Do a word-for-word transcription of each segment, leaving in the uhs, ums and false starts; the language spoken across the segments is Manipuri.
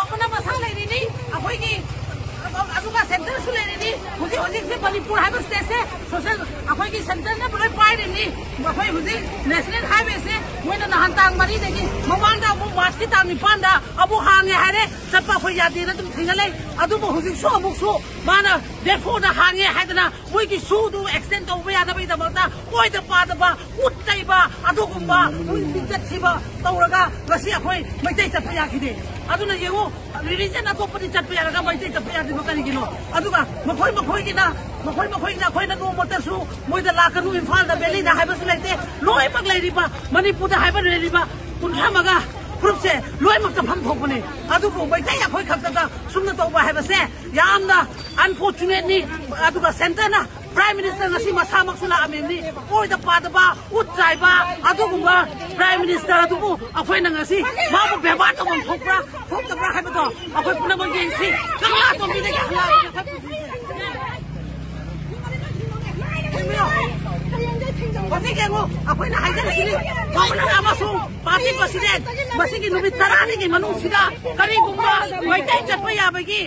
ꯑꯃꯅ ꯃꯁꯥ ꯂꯩꯔꯤꯅꯤ, ꯑꯩꯈꯣꯏꯒꯤ ꯑꯗꯨꯒ ꯁꯦꯟꯇꯔꯁꯨ ꯂꯩꯔꯤꯅꯤ꯫ ꯍꯧꯖꯤꯛ ꯍꯧꯖꯤꯛꯁꯦ ꯃꯅꯤꯄꯨꯔ ꯍꯥꯏꯕ ꯁ꯭ꯇꯦꯠꯁꯦ ꯁꯣꯁꯦꯜ ꯑꯩꯈꯣꯏꯒꯤ ꯁꯦꯟꯇꯔꯅ ꯂꯣꯏ ꯄꯥꯏꯔꯤꯅꯤ꯫ ꯑꯩꯈꯣꯏ ꯍꯧꯖꯤꯛ ꯅꯦꯁꯅꯦꯜ ꯍꯥꯏꯋꯦꯁꯦ ꯃꯣꯏꯅ ꯅꯍꯥꯟ ꯇꯥꯡ ꯃꯔꯤꯗꯒꯤ ꯃꯃꯥꯡꯗ ꯑꯃꯨꯛ ꯃꯥꯔꯆꯀꯤ ꯇꯥꯡ ꯅꯤꯄꯥꯟꯗ ꯑꯃꯨꯛ ꯍꯥꯡꯉꯦ ꯍꯥꯏꯔꯦ, ꯆꯠꯄ ꯑꯩꯈꯣꯏ ꯌꯥꯗꯦꯅ ꯑꯗꯨꯝ ꯊꯤꯡꯉ ꯂꯩ꯫ ꯑꯗꯨꯕꯨ ꯍꯧꯖꯤꯛꯁꯨ ꯑꯃꯨꯛꯁꯨ ꯃꯥꯅ ꯗꯦꯠ ꯐꯣꯔꯗ ꯍꯥꯡꯉꯦ ꯍꯥꯏꯗꯅ ꯃꯣꯏꯒꯤ ꯁꯨꯗꯨ ꯑꯦꯛꯁꯇꯦꯟ ꯇꯧꯕ ꯌꯥꯅꯕꯒꯤꯗꯃꯛꯇ ꯑꯣꯏꯗ ꯄꯥꯗꯕ ꯎꯠ ꯇꯩꯕ ꯑꯗꯨꯒꯨꯝꯕ ꯃꯣꯏ ꯃꯤꯡꯆꯠ ꯊꯤꯕ ꯇꯧꯔꯒ ꯉꯁꯤ ꯑꯩꯈꯣꯏ ꯃꯩꯇꯩ ꯆꯠꯄ ꯌꯥꯈꯤꯗꯦ꯫ ꯑꯗꯨꯅ ꯌꯦꯡꯉꯨ, ꯔꯤꯂꯤꯖꯟ ꯑꯇꯣꯞꯄꯗꯤ ꯆꯠꯄ ꯌꯥꯔꯒ ꯃꯩꯇꯩ ꯆꯠꯄ ꯌꯥꯗ꯭ꯔꯤꯕ ꯀꯔꯤꯒꯤꯅꯣ? ꯑꯗꯨꯒ ꯃꯈꯣꯏ ꯃꯈꯣꯏꯒꯤꯅ ꯃꯈꯣꯏ ꯃꯈꯣꯏꯅ ꯑꯩꯈꯣꯏꯅ ꯅꯣꯡꯃꯇꯁꯨ ꯃꯣꯏꯗ ꯂꯥꯛꯀꯅꯨ, ꯏꯝꯐꯥꯜꯗ ꯕꯦꯂꯤꯗ ꯍꯥꯏꯕꯁꯨ ꯂꯩꯇꯦ꯫ ꯂꯣꯏꯅꯃꯛ ꯂꯩꯔꯤꯕ ꯃꯅꯤꯄꯨꯔꯗ ꯍꯥꯏꯕ ꯂꯩꯔꯤꯕ ꯀꯨꯟꯊ꯭ꯔꯥ ꯃꯉꯥ ꯐꯨꯔꯨꯞꯁꯦ ꯂꯣꯏꯅꯃꯛ ꯆꯠꯐꯝ ꯊꯣꯛꯄꯅꯤ꯫ ꯑꯗꯨꯕꯨ ꯃꯩꯇꯩ ꯑꯩꯈꯣꯏ ꯈꯛꯇꯗ ꯁꯨꯝꯅ ꯇꯧꯕ ꯍꯥꯏꯕꯁꯦ ꯌꯥꯝꯅ ꯑꯟꯐꯣꯔꯆꯨꯅꯦꯠꯅꯤ꯫ ꯑꯗꯨꯒ ꯁꯦꯟꯇꯔꯅ ꯄ꯭ꯔꯥꯏꯝ ꯃꯤꯅꯤꯁꯇꯔ ꯉꯁꯤ ꯃꯁꯥꯃꯛꯁꯨ ꯂꯥꯛꯑꯝꯃꯤꯕꯅꯤ꯫ ꯑꯣꯏꯗ ꯄꯥꯗꯕ, ꯎꯠ ꯆꯥꯏꯕ ꯑꯗꯨꯒꯨꯝꯕ ꯄ꯭ꯔꯥꯏꯝ ꯃꯤꯅꯤꯁꯇꯔ ꯑꯗꯨꯕꯨ ꯑꯩꯈꯣꯏꯅ ꯉꯁꯤ ꯃꯥꯕꯨ ꯕꯦꯕꯥꯔ ꯇꯧꯐꯝ ꯊꯣꯛꯄ꯭ꯔꯥ ꯊꯣꯛꯇꯕ꯭ꯔꯥ ꯍꯥꯏꯕꯗꯣ ꯑꯩꯈꯣꯏ ꯄꯨꯝꯅꯃꯛ ꯌꯦꯡꯁꯤ꯫ ꯀꯪꯂꯥꯇꯣꯝꯕꯤꯗꯒꯤ ꯍꯪꯉꯛꯑꯒ ꯍꯧꯖꯤꯛ ꯌꯦꯡꯉꯨ, ꯑꯩꯈꯣꯏꯅ ꯍꯥꯏꯖꯔꯤꯁꯤꯅꯤ, ꯒꯣꯕꯔꯅꯔ ꯑꯃꯁꯨꯡ ꯄꯥꯔꯇꯤ ꯄ꯭ꯔꯁꯤꯗꯦꯟ ꯃꯁꯤꯒꯤ ꯅꯨꯃꯤꯠ ꯇꯔꯥꯅꯤꯒꯤ ꯃꯅꯨꯡꯁꯤꯗ ꯀꯔꯤꯒꯨꯝꯕ ꯃꯩꯇꯩ ꯆꯠꯄ ꯌꯥꯕꯒꯤ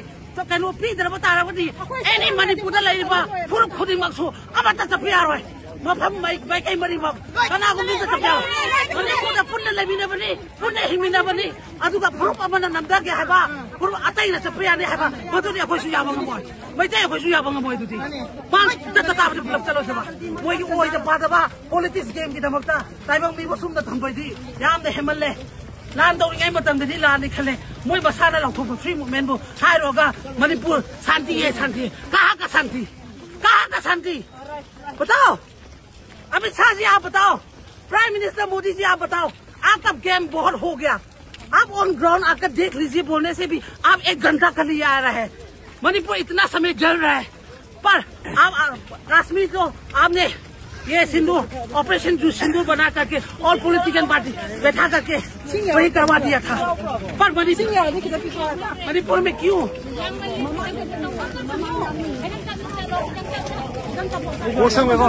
ꯀꯩꯅꯣ ꯄꯤꯗ꯭ꯔꯕ ꯇꯥꯔꯕꯗꯤ ꯑꯦꯅꯤ ꯃꯅꯤꯄꯨꯔꯗ ꯂꯩꯔꯤꯕ ꯐꯨꯔꯨꯞ ꯈꯨꯗꯤꯡꯃꯛꯁꯨ ꯑꯃꯠꯇ ꯆꯠꯄ ꯌꯥꯔꯣꯏ꯫ ꯃꯐꯝ ꯃꯥꯏ-, ꯃꯥꯏꯀꯩ ꯃꯔꯤꯃꯛ ꯀꯅꯥꯒꯨꯝꯕ ꯑꯃꯠꯇ ꯆꯠꯄ ꯌꯥꯔꯣꯏ꯫ ꯃꯅꯤꯄꯨꯔꯗ ꯄꯨꯟꯅ ꯂꯩꯃꯤꯟꯅꯕꯅꯤ, ꯄꯨꯟꯅ ꯍꯤꯡꯃꯤꯟꯅꯕꯅꯤ꯫ ꯑꯗꯨꯒ ꯐꯨꯔꯨꯞ ꯑꯃꯅ ꯅꯝꯊꯒꯦ ꯍꯥꯏꯕ, ꯐꯨꯔꯨꯞ ꯑꯇꯩꯅ ꯆꯠꯄ ꯌꯥꯅꯤ ꯍꯥꯏꯕ, ꯃꯗꯨꯗꯤ ꯑꯩꯈꯣꯏꯁꯨ ꯌꯥꯕ ꯉꯝꯃꯣꯏ꯫ ꯃꯩꯇꯩ ꯑꯩꯈꯣꯏꯁꯨ ꯌꯥꯕ ꯉꯝꯃꯣꯏ꯫ ꯑꯗꯨꯗꯤ ꯃꯥ ꯆꯠꯇ ꯇꯥꯕꯗꯤ ꯄꯨꯂꯞ ꯆꯠꯂꯣꯏꯁꯦꯕ꯫ ꯃꯣꯏꯒꯤ ꯑꯣꯏꯗ ꯄꯥꯗꯕ ꯄꯣꯂꯤꯇꯤꯛꯁ ꯒꯦꯝꯒꯤꯗꯃꯛꯇ ꯇꯥꯏꯕꯪ ꯃꯤꯕꯨ ꯁꯨꯝꯅ ꯊꯝꯕꯩꯗꯤ ꯌꯥꯝꯅ ꯍꯦꯟꯃꯜꯂꯦ꯫ ꯂꯥꯟ ꯇꯧꯔꯤꯉꯩ ꯃꯇꯝꯗꯗꯤ ꯂꯥꯟꯅꯤ ꯈꯜꯂꯦ꯫ ꯃꯣꯏ ꯃꯁꯥꯅ ꯂꯥꯎꯊꯣꯛꯄ ꯐ꯭ꯔꯤ ꯃꯨꯚꯃꯦꯟꯕꯨ ꯍꯥꯏꯔꯨꯔꯒ ꯃꯅꯤꯄꯨꯔ ꯁꯥꯟꯇꯤ ꯍꯦ ꯁꯥꯟꯇꯤ, ꯀꯍꯥ ꯀ ꯁꯥꯟꯇꯤ, ꯀꯍꯥ ꯀ ꯁꯥꯟꯇꯤ? बताओ। अमित शाह जी, आप बताओ। प्राइम मिनिस्टर मोदी जी, आप बताओ। आपका गेम बहुत हो गया। आप ऑन ग्राउंड आकर देख लीजिए, बोलने से भी आप एक घंटा कर लिया आ रहा है। मणिपुर इतना समय जल रहा है, पर आप, आप कश्मीर को आपने ये सिंदूर, ऑपरेशन जो सिंदूर बना करके और पॉलिटिकल पार्टी बैठा करके वही करवा दिया था। पर मणिपुर, मणिपुर में क्यों? वो समय को